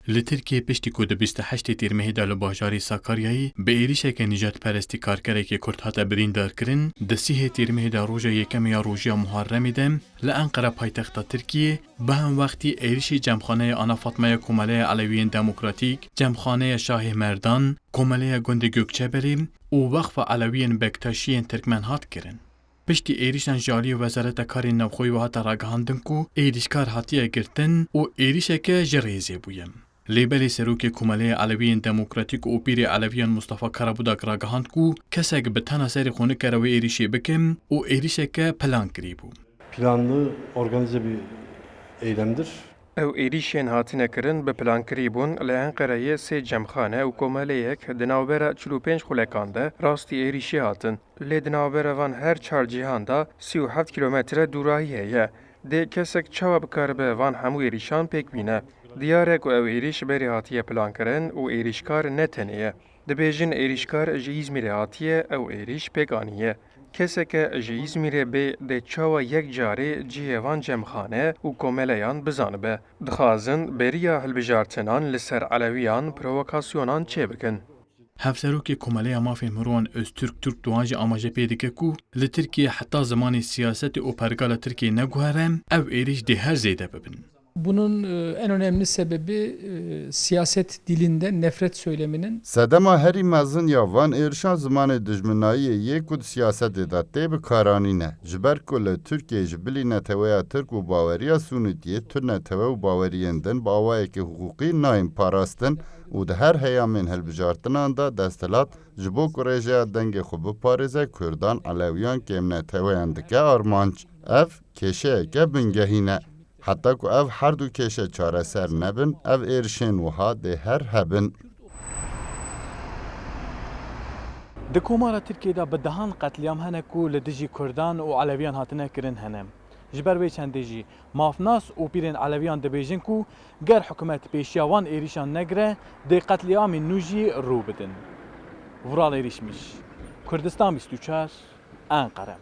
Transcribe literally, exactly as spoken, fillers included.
Li Tirkiyê piştî ku di bîst û heştê Tîrmehê de li bajarê Sakaryayê bi êrişeke nîjadperestî karkerekê Kurd hate birîndarkirin, di sîhê Tîrmehê de roja yekemê ya rojiya Muharremê de li Enqere paytexta Tirkiyê bi hemwextî êrişî cemxaneya Ana Fatma ya Komeleya Elewiyên Demokratîk, cemxaneya Şahê Merdan, Komeleya Gundê Gökçebelê û Wexfa Elewiyên Bektaşiyên Tirkmen hat kirin. Piştî êrişan ji aliyê Wezareta Karên Navxweyî ve hate ragihandin ku êrişkar hatiye girtin û êrişeke ji rêzê bûye. Lê belê Serokê Komeleya Elewiyên Demokratîk û Pîrê Elewiyan Mustafa Karabudak ragihand ku kesek bi tena serê xwe nikare wê êrişê bike û êrişeke plan kirî bû. Planlı, organize bir eylemdir. Ew êrîşên hatine kirin bi plankirî bûn. Li Enqereyê sê cemxane û komeleyek di navbera çil û pênc xulekan de rastî êrîşê hatin. Lê di navbera van her çar cîhan de sî û heft kîlometre dûrahî heye. Dê kesek çawa bikaribe van hemû êrîşan pêk bîne? Diyar e ku ew êrîş berê hatiye plankirin û êrîşkar ne tenê ye. Dibêjin êrîşkar ji Îzmîrê hatiye, ew êrîş pêk aniye. Keseke ji Îzmîrê bê dê çawa yek carê cihê van cemxane û komeleyan bizanibe? Dixwazin beriya hilbijartinan li ser Elewiyan provokasyonan çêbikin. Hevserokê Komeleya Mafên Mirovan Öztürk Türkdoğan jî amaje pê dike ku li Tirkiyê heta zimanê siyasetê û pergala Tirkiyê neguhere, ev êrîş dê her zêde bibin. Bunun, e, en önemli sebebi, e, siyaset dilinde nefret söyleminin. Sedema herî mezin ya van êrişan zimanê dijminayiyê yê ku di siyasetê de tê bikaranîne. Ji ber ku li Tirkiyê ji bilî neteweya Tirk û baweriya Sûnîtiyê tu netewe û baweriyên din bi awayekî hiqûqî nayên parastin û di her heyamên hilbijartinan de desthilat ji bo ku rêjeya dengê xwe biparêze Kurdan, Elewiyan, kêmneteweyan dike armanc. Ev kêşeyeke bingehîn e. Heta ku ev her du kêşe çareser nebin, ev êrişên wiha dê her hebin. Di Komara Tirkiyê de bi dehan qetlîam hene ku li dijî Kurdan û Elewiyan hatine kirin hene. Ji ber wê çendê jî mafnas û pîrên Elewiyan dibêjin ku ger hikûmet pêşiya wan êrîşan negire, dê qetlîamên nû jî rû bidin. Vural Êrîşmîş, Kurdistan bîst û çar, Enqere.